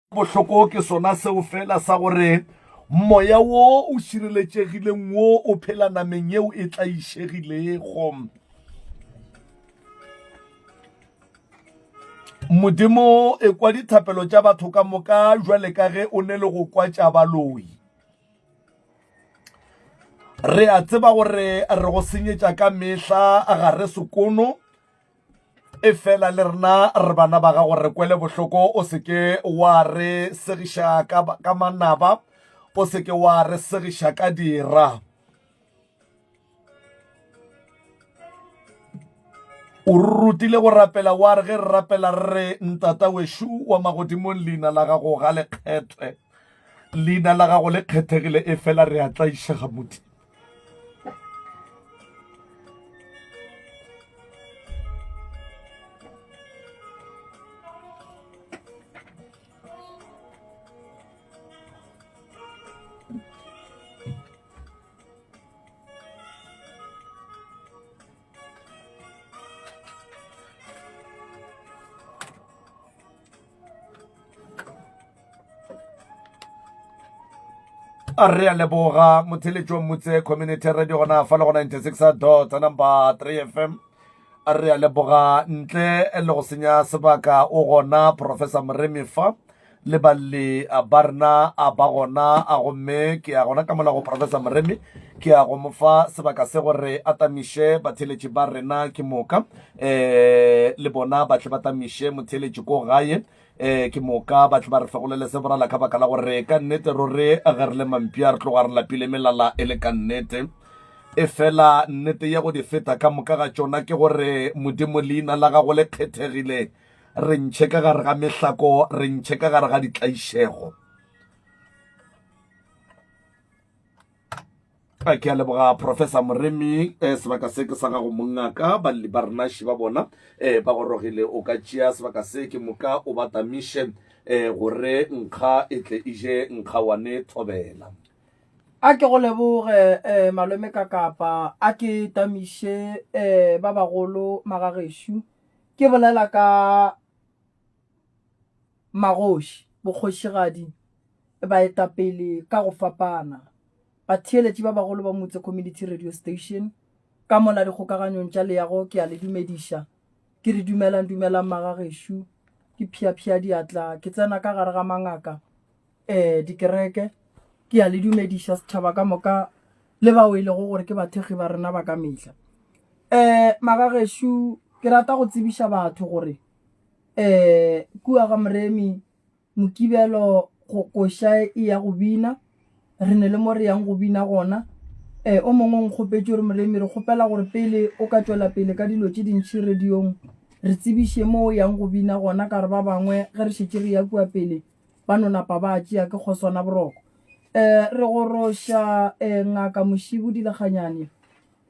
Bohloko ke sona seo fela sa gore moya wo o šireletšegileng wo o phela nameng yeo e tlaišegilego. Modimo e kwa dithapelo tša batho ka moka jwale ka ge o ne le go kwa tša baloi. Re a tseba gore re go senyetša ka mehla ga re sekono Efela le rena re bana ba gago, re kwele bohloko, o se ke wa re segiša ka, ka manaba, o se ke wa re segiša ka dira. O re rutile go rapela, wa re ge re rapela re re, Ntata wešo wa magodimong, leina la gago ga le kgethwe, leina la gago le kgethegile, efela re a tlaišega, Modimo. Re a leboga motheletši wa Motse Community Radio gona fa le go 96 dot number 3 FM. Re a leboga ntle le go senya sebaka o gona Professor Moremi fa le balli ba rena a ba gona a gomme ke ya gona ka mola go Professor Moremi ke ya go mo fa sebaka se gore a tamiše batheletši ba rena ke moka eh le bona ba tle ba tamiše motheletši ko gae um ke moka ba tle ba re fegolele se borala ka baka la gore ka nnete ruri ge re le mampia re tloga re lapile melala e le ka nnete. Efela nnete ya go di feta ka moka ga tšona ke gore Modimo leina la gago le kgethegile, re ntšhe ka gare ga mehlako, re ntšhe ka gare ga ditlaišego. A ke a leboga Professor Moremi, eh, sebaka se ke sa gago mongaka, balli ba rena ba bona eh, ba gorogile, o ka tšea sebaka se ke moka o ba tamiše eh, gore nkga e tle e je nkgawane thobela. A ke go leboge eh, malome Kakapa, a ke tamiše eh, ba bagolo magagešo, ke bolela ka magoši, bokgošigadi, baetapele ka go fapana. Batheeletši ba bagolo ba Motse Community Radio Station, ka mola dikgokaganyong tša leago ke a le dumediša. Ke re dumelang dumelang magagešo, ke phiaphia diatla, ke tsena ka gare ga mangaka, eh, dikereke, ke a le dumediša setšhaba ka moka le bao e lego gore ke bathekgi ba rena ba ka mehla. Eh, magagešo, ke rata go tsebiša batho gore eh, kua ga Moremi Mokibelo go koša e ya go bina, re ne le mo re yang go bina gona. Um o mongwe o nkgopetše gore Moremi re kgopela gore pele o ka tšwela pele ka dilo tše dintši radiong re tsebiše mo o yang go bina gona ka gore ba bangwe ge re šetše re ya kua pele ba no napa ba tšea ke kgoswana boroko. Um re goroša um Ngaka Mošibu Dilekganyane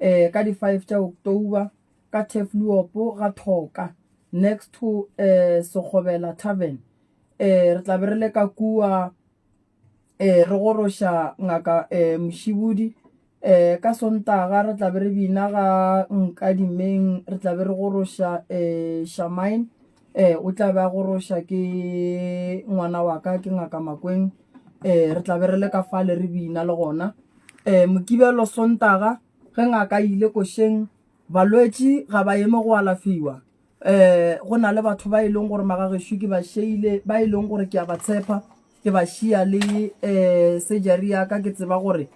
um ka di five tša October ka Turfloop ga Thoka next to um Sekgobela Tavern. Um re tla be re le ka kua um re goroša Ngaka um Mošibudi. Um ka Sontaga re tla be re bina ga Nkadimeng, re tla be re goroša um Shamine. Um o tla be a goroša ke ngwana wa ka ke Ngaka Makweng. Um re tla be re le ka fale re bina le gona. Um Mokibelo Sontaga ge ngaka e ile košeng Balwetši ga ba eme go alafiwa. Um go na le batho ba e leng gore magagešo ke ba šeile, ba e leng gore ke a ba tshepa, ke ba šia le um surgery ya ka ke tseba gore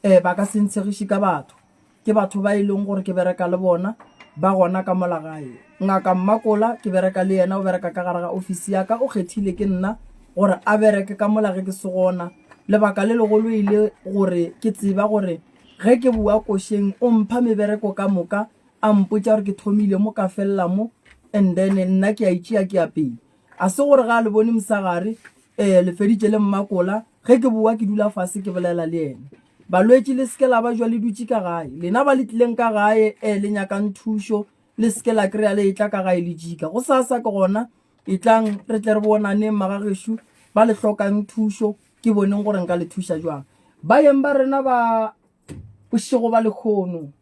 um ba ka se ntshegiše ka batho. Ke batho ba e leng gore ke bereka le bona, ba gona ka mola gae. Ngaka Mmakola ke bereka le yena, o bereka ka gare ga ofisi ya ka, o kgethile ke nna gore a bereke ka mola ge ke se gona. Lebaka le legolo e le gore ke tseba gore Ge ke boa košeng o mpha mebereko ka moka a mpotša gore ke thomile mo ka felela mo and then nna ke a itšea ke ya pele. A se gore ga a le bone mosegare um le feditše le mmakola ge ke boa ke dula fase ke bolela le yena. Balwetši le se ke la ba jwa le dutše ka gae. Lena ba le tlileng ka gae um le nyakang thušo le se ke la kry-a le etla ka gae le jika. Gosasa ke gona etlang re tle re bonaneng magagešo ba le hlokang thušo. Ke boneng gore nka le thuša jwang. Baeng ba rena ba bošego ba lekgono, um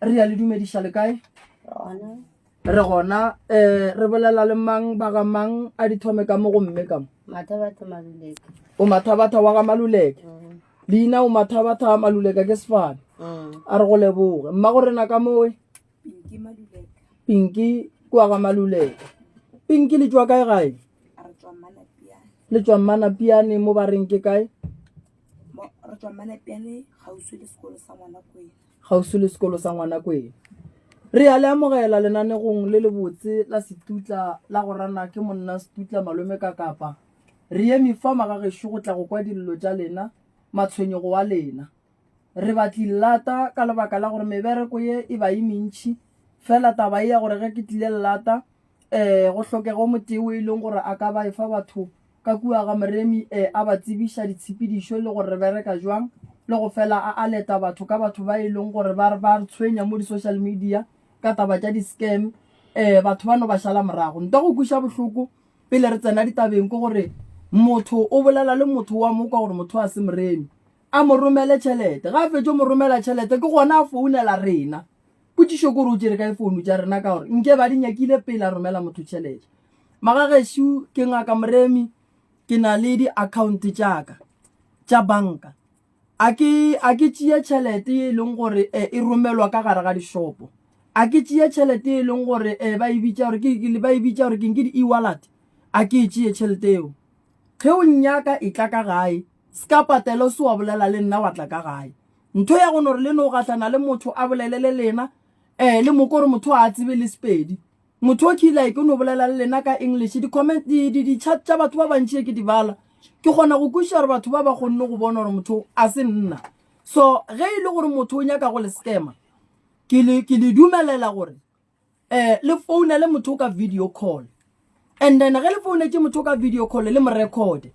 re ya le dumediša le kae? Gona. Re gona um re bolela le mang ba ga mang a di thome ka mo go mme ka mo. Mathabatha Maluleke. O Mathabatha wa ga Maluleke. Mm. Leina o Mathabatha Maluleke ke sefane. Mm. A re go leboge. Mma go rena ka mowe. Pinky Maluleka. Pinky kua ga Maluleke. Pinky le tšwa kae gae? A re tšwa Mmanapiane. Le tšwa Mmanapiane mo ba reng ke kae? Mo re tšwa Mmanapiane kgauswi le sekolo sa ngwana Kwena. Kgauswi le sekolo sa ngwana Kwena. Re a le amogela lenanegong le lebotse la Setutla la go rana ke monna Setutla malome ka Kapa. Re eme fa magagešo go tla go kwa dillo tša lena, matshwenyego a lena. Re batli llata ka lebaka la gore mebereko ye e ba e mentši, fela taba ye ya gore ge ke tlile llata um go hlokega o motee o e leng gore a ka ba efa batho ka kua ga Moremi um a ba tsebiša ditshepedišo le gore re bereka jwang le go fela a aleta batho ka batho ba e leng gore ba ba re tshwenya mo di-social media ka taba tša di-scam um batho ba no ba šala morago. Nto go kweša bohloko pele re tsena ditabeng ke gore motho o bolela le motho wa mo kwa gore motho a se Moremi a mo romele tšhelete. Ga a fetše mo romela tšhelete ke gona a founela rena. Potšišo ke gore o tšere kae founu tša rena ka gore nke ba di nyakile pele a romela motho tšhelete. Magagešo ke ngaka Moremi ke na le di-account tša ka tša banka. A ke a ke tšee tšhelete e leng gore eh, e romelwa ka gare ga dishopo. A ke tšee tšhelete e leng gore eh, ba e bitša gore ke ba e bitša gore keng ke di-e-wallet. A ke e tšee tšhelete eo. Ge o nnyaka e tla ka gae, ska patela o se wa bolela le nna wa tla ka gae. Ntho ya go no re le no gahlana le motho a bolele le lena eh le mo kore motho a tsebe le Sepedi. Motho o ke like o no bolela le lena ka English di comment di di di chat tša batho ba bantši ke di bala. Ke kgona go kwešiša gore batho ba ba kgonne go bona gore motho a se nna. So ge e le gore motho o nyaka go le scammer ke le ke le dumelela gore eh le founele motho ka video call and then ge le founetše motho ka video call le mo record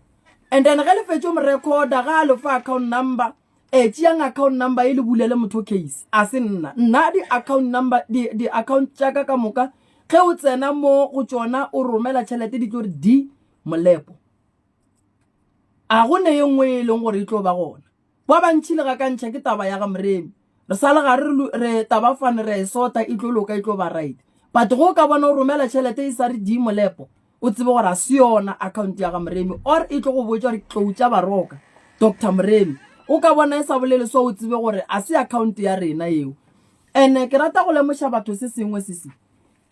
and then ge le fetše mo recorda ga a le fa account number eh tšeang account number e le bulele motho case a se nna nna di account number di di account tša ka ka moka ge o tsena mo go tšona o romela tšhelete di tlo re di molepo a go ne ye nngwe e leng gore e tlo ba gona Ba bantši le gakantšha ke taba ya ga Moremi. Re sa le gare re, re taba fane re a e sota e tlo loka e tlo ba right. But go o ka bona o romela tšhelete e sa re di molepo, o tsebe gore a se yona account ya ga Moremi or e tlo go botša gore tlou tša baroka Doctor Moremi. O ka bona e sa bolele so o tsebe gore a se account ya rena eo. Ene ke rata go lemoša batho se sengwe se se.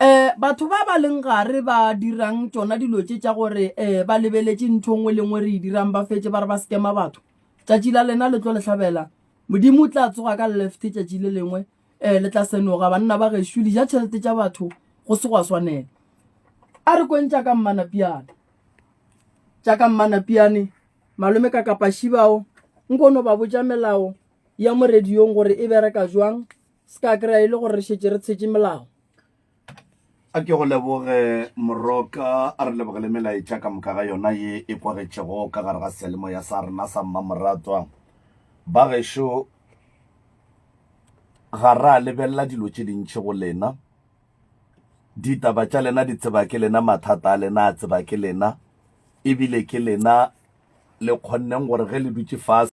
Eh batho ba ba leng gare ba dirang tšona dilo tše tša gore eh ba lebeletše ntho nngwe le nngwe re e dirang ba fetše ba re ba scama batho. Tšatši la lena le tlo le hlabela. Modimo o tla tsoga ka left tšatši le lengwe, eh, le tla senoga banna ba gešo, le ja tšhelete tša batho go se gwa swanela. A re kweng tša ka Mmanapiane. Tša ka Mmanapiane, malome ka kapa šibao, nko no ba botša melao ya mo radiong gore e bereka jwang, se ka kry-a e le gore re šetše re tshetše melao. A ke go leboge Moroka, a re lebogele melaetša ka moka ga yona ye e kwagetšego ka gare ga seyalemoya sa rena sa Mmamoratwa. Ba gešo, ga ra lebelela dilo tše dintši go lena. Ditaba tša lena di tseba ke lena, mathata a lena a tseba ke lena, ebile ke lena le kgonneng gore ge le dutše fase.